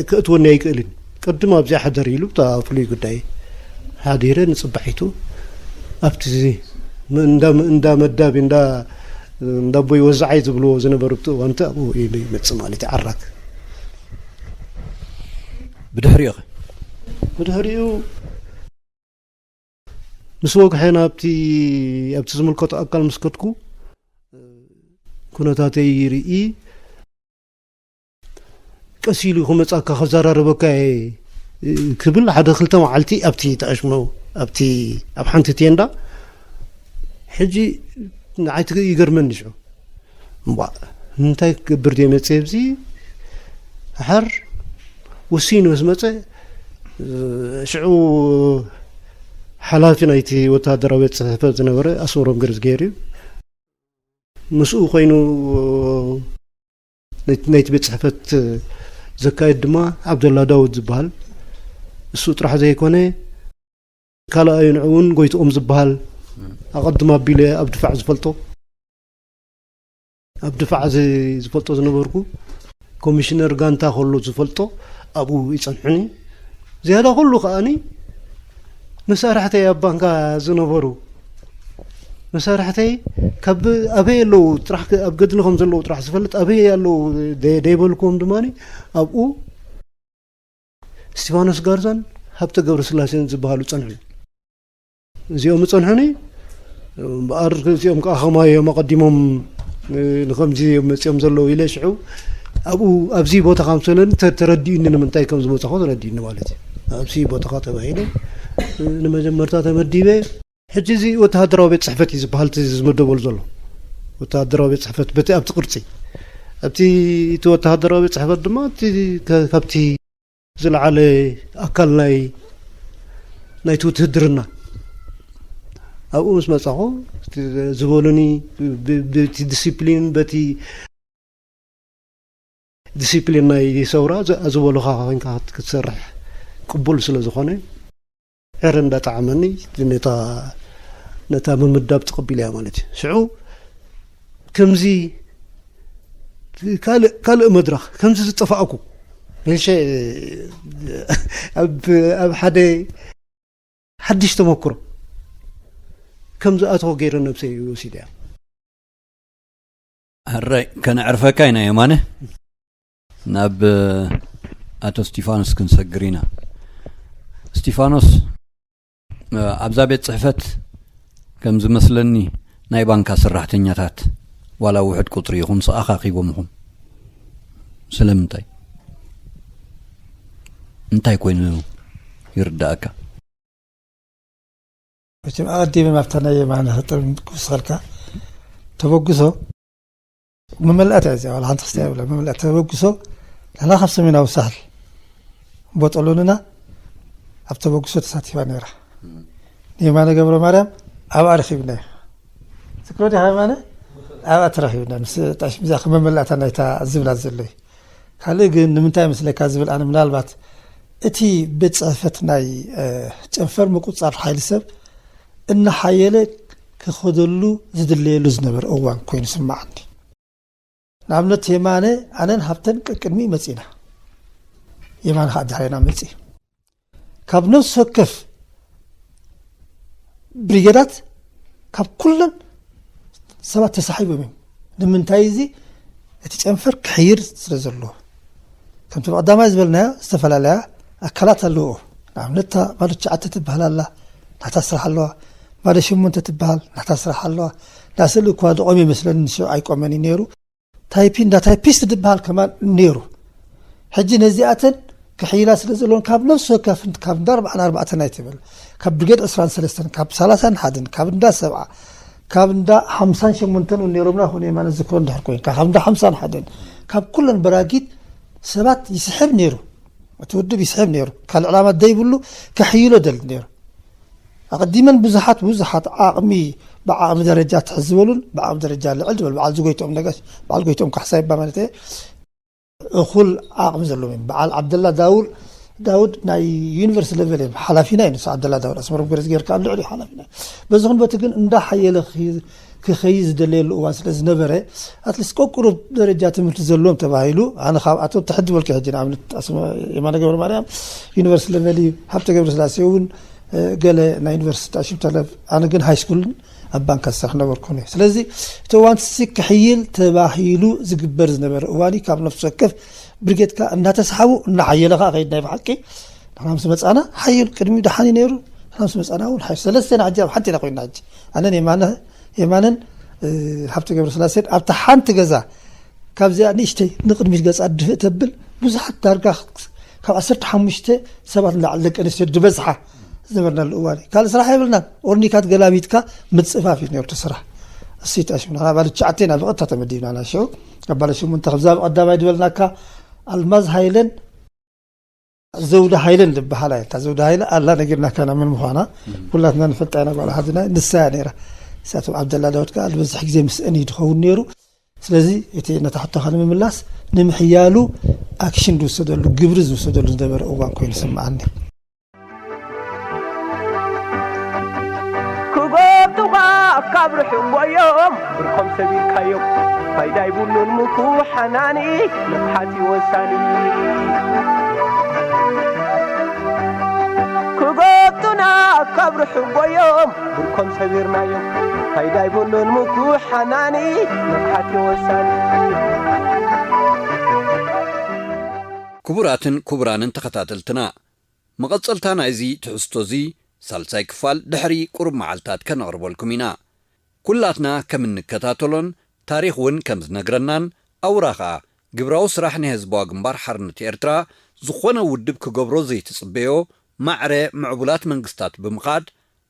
ክእትወኒ ኣይክእልን። ቅድም ኣብዚኣ ሕደር ኢሉ፣ እታ ፍሉይ ጉዳይ ሓዲረ፣ ንጽባሒቱ ኣብቲ እንዳ መዳቢ፣ እንዳ ኣቦይ ወዛዓይ ዝብልዎ ዝነበሩ ኣብቲ እዋንቲ ኣብኡ ኢሉ ይመጽእ ማለት እዩ። ዓራግ። ብድሕሪኡ ብድሕሪኡ ምስ ወግሐ ናብቲ ኣብቲ ዝምልከቶ ኣካል ምስ ከድኩ፣ ኩነታተይ ይርኢ፣ ቀስ ኢሉ ክመጻካ ከዘራርበካ እየ ክብል ሓደ ክልተ መዓልቲ ኣብቲ ተኣሽሞ ኣብቲ ኣብ ሓንቲ ቴንዳ ሕጂ ንዓይ ይገርመኒ ሽዑ እምባ እንታይ ክገብር ድየ መጽእ ኣብዚ ሓር ወሲኑ ምስ መጸ ሽዑ ሓላፊ ናይቲ ወተሃደራዊ ቤት ጽሕፈት ዝነበረ ኣስመሮም ገርዝጌር እዩ። ምስኡ ኮይኑ ናይቲ ቤት ጽሕፈት ዘካየድ ድማ ዓብደላ ዳውድ ዝበሃል እሱ ጥራሕ ዘይኮነ ካልኣዩ ንዑ እውን ጎይትኦም ዝበሃል ኣቐድም ኣቢለ ኣብ ድፋዕ ዝፈልጦ ኣብ ድፋዕ ዝፈልጦ ዝነበርኩ ኮሚሽነር ጋንታ ከሎ ዝፈልጦ ኣብኡ ይጸንሑኒ። ዝያዳ ኩሉ ከኣኒ መሳርሕተይ ኣብ ባንካ ዝነበሩ መሳርሕተይ ካብ ኣበይ ኣለዉ ጥራሕ ኣብ ገድሊ ከም ዘለዉ ጥራሕ ዝፈልጥ ኣበይ ኣለዉ ደይበልክዎም ድማ ኣብኡ እስቲፋኖስ ጋርዛን ሃብተ ገብረስላሴን ዝበሃሉ ጸንሑ። እዚኦም ጸንሑኒ እምበኣር እዚኦም ከዓ ከማዮም ኣቐዲሞም ንከምዚ እዮም መፂኦም ዘለዉ ኢለ ሽዑ ኣብኡ ኣብዚ ቦታ ካምሰለኒ ተረዲኡኒ ንምንታይ ከም ዝመፅኹ ተረዲኡኒ ማለት እዩ። ኣብዚ ቦታኻ ተባሂለ ንመጀመርታ ተመዲበ። ሕጂ እዚ ወተሃደራዊ ቤት ፅሕፈት እዩ ዝበሃል ዝምደበሉ ዘሎ ወተሃደራዊ ቤት ፅሕፈት በቲ ኣብቲ ቅርፂ ኣብቲ እቲ ወተሃደራዊ ቤት ፅሕፈት ድማ ካብቲ ዝለዓለ ኣካል ናይ ናይቲ ውትህድርና ኣብኡ ምስ መጻኹ ዝበሉኒ በቲ ዲሲፕሊን በቲ ዲሲፕሊን ናይ ሰውራ ዝበሉኻ ኮይንካ ክትሰርሕ ቅቡል ስለ ዝኾነ ዕረ እንዳጠዓመኒ ነታ ነታ ምምዳብ ተቐቢለያ ማለት እዩ። ሽዑ ከምዚ ካልእ ካልእ መድረኽ ከምዚ ዝጠፋእኩ ሽ ኣብ ሓደ ሓድሽ ተመክሮ ከም ዝኣተወ ገይረ ነብሰይ ወሲደ እያ። ሕራይ ከነዕርፈካ ኢና የማነ። ናብ ኣቶ እስቲፋኖስ ክንሰግር ኢና። እስቲፋኖስ ኣብዛ ቤት ፅሕፈት ከም ዝመስለኒ ናይ ባንካ ሰራሕተኛታት ዋላ ውሕድ ቁፅሪ ኢኹም ኣኻኺቦም ኢኹም። ስለምንታይ እንታይ ኮይኑ ይርዳእካ? መቸም ኣቐዲመ ናብታ ናይ የማነ ክጥር ክውስኸልካ ተበግሶ መመላእታ እያ እዚኣ ዋላ ሓንቲ ክስታይ ብላ መመላእታ ተበግሶ ንሕና ካብ ሰሜናዊ ሳሕል ቦጠሎንና ኣብ ተበግሶ ተሳቲፋ ነይራ። ንየማነ ገብረ ማርያም ኣብኣ ረኺብናዮ። ትክሮ ዲኻ የማነ ኣብኣ ተረኺብና ምስ ጣሽ ምዛ ከመመላእታ ናይታ ዝብላ ዘሎ እዩ። ካልእ ግን ንምንታይ መስለካ ዝብል ኣነ ምናልባት እቲ ቤት ፅሕፈት ናይ ጨንፈር ምቁፅፃር ሓይሊ ሰብ እናሓየለ ክኸደሉ ዝድለየሉ ዝነበረ እዋን ኮይኑ ስማዓኒ። ንኣብነት የማነ ኣነን ሃብተን ቅድሚ መፂና የማነ ከዓ ድሕሬና መፂ ካብ ነፍሲ ወከፍ ብሪጌዳት ካብ ኩለን ሰባት ተሳሒቦም እዮም። ንምንታይ እዚ እቲ ጨንፈር ክሕይር ስለ ዘለዎ ከምቲ ብቀዳማይ ዝበልናዮ ዝተፈላለያ ኣካላት ኣለዎ። ንኣብነት እታ ባዶ ትሽዓተ ትበሃል ኣላ፣ ናታ ስራሕ ኣለዋ። ባዶ ሸሞንተ ትበሃል፣ ናታ ስራሕ ኣለዋ። ናስእሊ እኳ ዝቖመ ይመስለኒ፣ ንሱ ኣይቆመን እዩ ነይሩ። ታይፒ እንዳ ታይፒስት ዝበሃል ከማን ነይሩ። ሕጂ ነዚኣተን ክሕይላ ስለ ዘለዎን ካብ ነፍሲ ወከፍ ካብ እንዳ ኣርባዓ ንኣርባዕተ ናይ ትብል፣ ካብ ብርጌድ ዕስራን ሰለስተን፣ ካብ ሰላሳን ሓደን፣ ካብ እንዳ ሰብዓ፣ ካብ እንዳ ሓምሳን ሸሞንተን እውን ነይሮምና፣ ኮነ የማነ ዝክሮ እንድሕር ኮይንካ፣ ካብ እንዳ ሓምሳን ሓደን፣ ካብ ኩለን በራጊት ሰባት ይስሕብ ነይሩ። እቲ ውድብ ይስሕብ ነይሩ። ካልእ ዕላማ ደይብሉ ከሕይሎ ደል ነይሩ። ኣቐዲመን ብዙሓት፣ ብዙሓት ዓቕሚ፣ ብዓቕሚ ደረጃ ትሕዝበሉን ብዓቕሚ ደረጃ ልዕል ዝበሉ፣ በዓል ዝጎይትኦም ነገስ፣ በዓል ጎይትኦም ካሕሳ ይባ ማለት እየ፣ እኹል ዓቕሚ ዘለዎም እዮም። በዓል ዓብደላ ዳውል፣ ዳውድ ናይ ዩኒቨርሲቲ ለቨል እዮም። ሓላፊና እዩ ንሱ፣ ዓብደላ ዳውድ ኣስመሮም ገረዝ ጌርካ ኣብ ልዕሊ ሓላፊና እዩ። በዚ ኹን በቲ ግን እንዳሓየለ ክኸይ-፣ ክኸይ ዝደለየሉ እዋን ስለ ዝነበረ፣ ኣትሊስት ቆቁሩብ ደረጃ ትምህርቲ ዘለዎም ተባሂሉ፣ ኣነ ካብኣቶም ትሕት ዝበልኩ ሕጂ ንኣብነት ኣስመ-፣ የማነ ገብረ ማርያም ዩኒቨርሲቲ ለቨል እዩ፣ ሃብተ ገብረስላሴ እውን፣ እ፣ ገለ ናይ ዩኒቨርሲቲ ኣሽም ተለብ፣ ኣነ ግን ሃይ ስኩልን ኣብ ባንካ ዝሰርሕ ነበርኩ እየ። ስለዚ እቲ እዋን ሲ ክሕይል ተባሂሉ ዝግበር ዝነበረ እዋን እዩ። ካብ ነፍሲ ወከፍ ብርጌድካ እናተስሓቡ እናሓየለ ከዓ ከይድ ናይ ብሓቂ ንሕና ምስ መፃና ሓይል ቅድሚኡ ደሓን እዩ ነይሩ። ንሕና ምስ መፃና እውን ሓይል ሰለስተ ኢና ሕጂ ኣብ ሓንቲ ኢና ኮይና ሕጂ ኣነን የማነ የማነን፣ እ፣ ሃብተ ገብረስላሴን ኣብታ ሓንቲ ገዛ ካብዚኣ ንእሽተይ ንቕድሚት ገጻ ድፍእ ተብል ብዙሓት ዳርጋ ካብ ዓሰርተ ሓሙሽተ ሰባት ንላዕሊ ደቂ ኣንስትዮ ዝበዝሓ ዝነበርናሉ እዋን እዩ። ካልእ ስራሕ የብልናን። ኦርኒካት ገላቢጥካ ምጽፋፍ እዩ ነይሩ እቲ ስራሕ። እሲት ኣሽምና ባለ ትሽዓተ ኢና ብቐጥታ ተመዲብና ናሽዑ። ኣብ ባለ ሸሞንተ ካብዛ ብቐዳማይ ዝበልናካ ኣልማዝ ሃይለን ዘውዲ ሃይለን ዝበሃላ እየን። እታ ዘውዲ ሃይለ ኣላ ነጊርናካ ኢና መን ምዃና። ኩላትና ንፈልጣ ኢና ጓል ሓዚና ንሳ እያ ነይራ። ንሳቶም ዓብደላ ዳውድ ከኣ ዝበዝሕ ግዜ ምስአን እዩ ዝኸውን ነይሩ። ስለዚ እቲ ነታ ሕቶኻ ንምምላስ ንምሕያሉ ኣክሽን ዝውሰደሉ ግብሪ ዝውሰደሉ ዝነበረ እዋን ኮይኑ ይስምዓኒ። ክጎብጡኻ ካብ ርሑቕ ጎዮም ብርኮም ሰቢርካዮም ፋይዳ ይብሉን ምኩ ሓናኒ ንቕሓት እዩ ወሳኒ። ክጎብጡና ካብ ርሑቕ ጎዮም ብርኮም ሰቢርናዮም ፋይዳ ይብሉን ምኩ ሓናኒ ንቕሓት እዩ ወሳኒ። ክቡራትን ክቡራንን ተኸታተልትና፣ መቐጸልታ ናይዚ ትሕዝቶ እዚ ሳልሳይ ክፋል ድሕሪ ቁሩብ መዓልታት ከነቕርበልኩም ኢና። ኩላትና ከም እንከታተሎን ታሪኽ እውን ከም ዝነግረናን፣ ኣውራ ኸኣ ግብራዊ ስራሕ ናይ ህዝባዊ ግንባር ሓርነት ኤርትራ ዝኾነ ውድብ ክገብሮ ዘይትጽበዮ ማዕረ ምዕቡላት መንግስታት ብምኻድ፣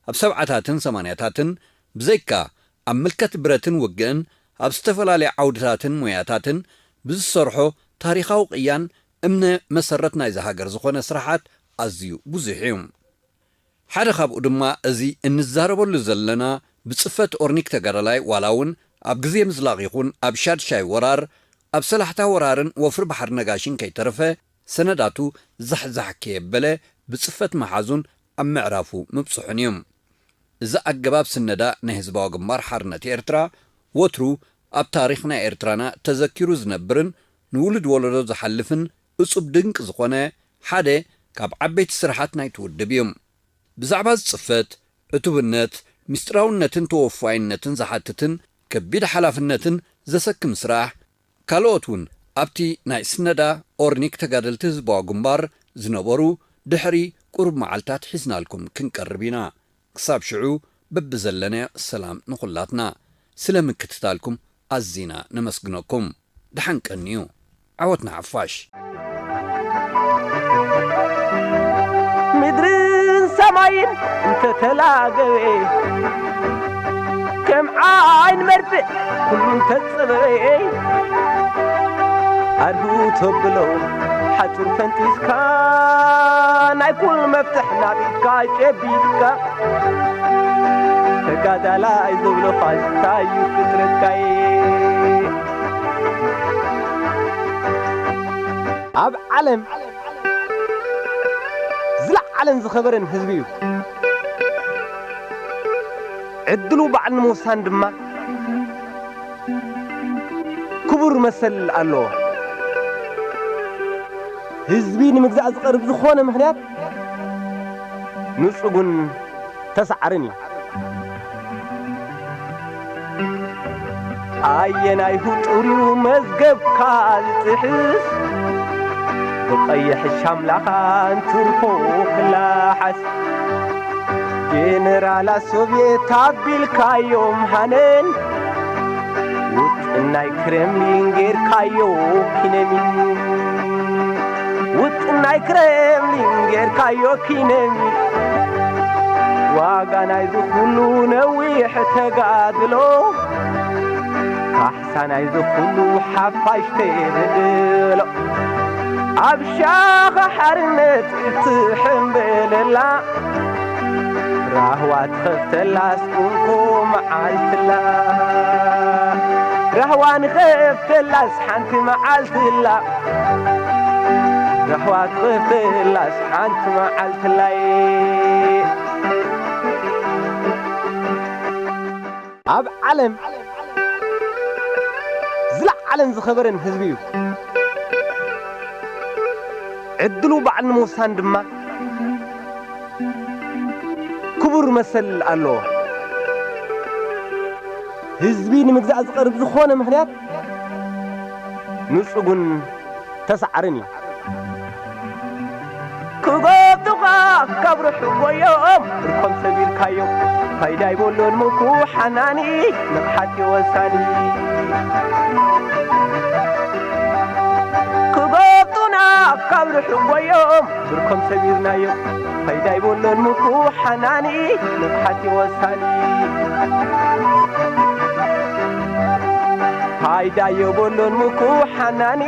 ኣብ ሰብዓታትን ሰማንያታትን ብዘይካ ኣብ ምልከት ብረትን ውግእን ኣብ ዝተፈላለየ ዓውድታትን ሞያታትን ብዝሰርሖ ታሪኻዊ ቅያን እምነ መሰረት ናይዛ ሃገር ዝኾነ ስራሓት ኣዝዩ ብዙሕ እዩ። ሓደ ካብኡ ድማ እዚ እንዛረበሉ ዘለና ብጽፈት ኦርኒክ ተጋዳላይ ዋላ እውን ኣብ ግዜ ምዝላቕ ይኹን ኣብ ሻድሻይ ወራር ኣብ ሰላሕታ ወራርን ወፍሪ ባሕሪ ነጋሽን ከይተረፈ ሰነዳቱ ዛሕዛሕ ከየበለ ብጽፈት መሓዙን ኣብ ምዕራፉ ምብጽሑን እዩ። እዚ ኣገባብ ስነዳ ናይ ህዝባዊ ግንባር ሓርነት ኤርትራ ወትሩ ኣብ ታሪኽ ናይ ኤርትራና ተዘኪሩ ዝነብርን ንውሉድ ወለዶ ዝሓልፍን እጹብ ድንቂ ዝኾነ ሓደ ካብ ዓበይቲ ስራሓት ናይቲ ውድብ እዩ። ብዛዕባ ዝጽፈት ዕቱብነት፣ ምስጢራውነትን ተወፋይነትን ዝሓትትን ከቢድ ሓላፍነትን ዘሰክም ስራሕ፣ ካልኦት እውን ኣብቲ ናይ ስነዳ ኦርኒክ ተጋደልቲ ህዝባዊ ግንባር ዝነበሩ ድሕሪ ቁሩብ መዓልታት ሒዝናልኩም ክንቀርብ ኢና። ክሳብ ሽዑ በብዘለናዮ ሰላም ንኹላትና። ስለ ምክትታልኩም ኣዚና ነመስግነኩም። ደሓን ቀንዩ። ዓወት ንሓፋሽ። ምድርን ሰማይን እንተተላገበ ከም ዓይን መርፍእ ኩሉ እንተጸበበ ኣድሁ ተብሎ ሓጹር ፈንጢስካ ናይ ኩሉ መፍትሕ ናብ ኢድካ ጨቢጥካ ተጋዳላይ ዝብሎ ፋሽስታይ እዩ ፍጥረትካይ። ኣብ ዓለም ዝለዓለን ዝኸበረን ህዝቢ እዩ። ዕድሉ ባዕሉ ንምውሳን ድማ ክቡር መሰል ኣለዎ። ህዝቢ ንምግዛእ ዝቐርብ ዝኾነ ምኽንያት ንጹግን ተሳዓርን እዩ። ኣየናይ ህጡር እዩ መዝገብካ ዝጥሕስ? ቀይሕ ሻምላኻን ትርፎ ክላሓስ ጀነራላት ሶቭየት ኣቢልካዮም ሃነን ውጥን ናይ ክሬምሊን ጌርካዮ ኪነሚን ውጥን ናይ ክሬምሊን ጌርካዮ ኪነሚን ዋጋ ናይዚ ኩሉ ነዊሕ ተጋድሎ ካሕሳ ናይዚ ኩሉ ሓፋሽ ተበድሎ ኣብ ሻኻ ሓርነት ትሕምበለላ ራህዋ ትኸፍተላስ እንኮ መዓልትላ ራህዋ ንኸፍተላስ ሓንቲ መዓልትላ ራህዋ ትኸፍተላስ ሓንቲ መዓልትላይ ኣብ ዓለም ዝለዓለን ዝኸበረን ህዝቢ እዩ። ዕድሉ ባዕሉ ንምውሳን ድማ ክቡር መሰል ኣለዎ። ህዝቢ ንምግዛእ ዝቐርብ ዝኾነ ምኽንያት ንጹጉን ተሳዓርን እዩ። ክጎብጡኻ ካብ ርሑቕ ጎዮም ብርኮም ሰቢርካዮም ፋይዳ ይበሎን ምኩ ሓናኒ ንቕሓት ወሳኒ ክጎብጡና ካብ ርሑቕ ጎዮም ብርኮም ሰቢርናዮም ፋይዳ ይበሎን ምኩ ሓናኒ ንቕሓት ወሳኒ ፋይዳ የበሎን ምኩ ሓናኒ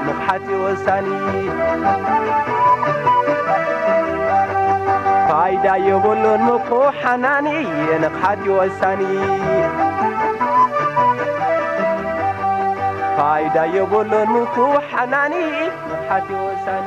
ንቕሓት ወሳኒ ፋይዳ የብሉን ምኩ ሓናኒ የንቕሓት ወሳኒ ፋይዳ የብሉን ምኩ ሓናኒ ንቕሓት ወሳኒ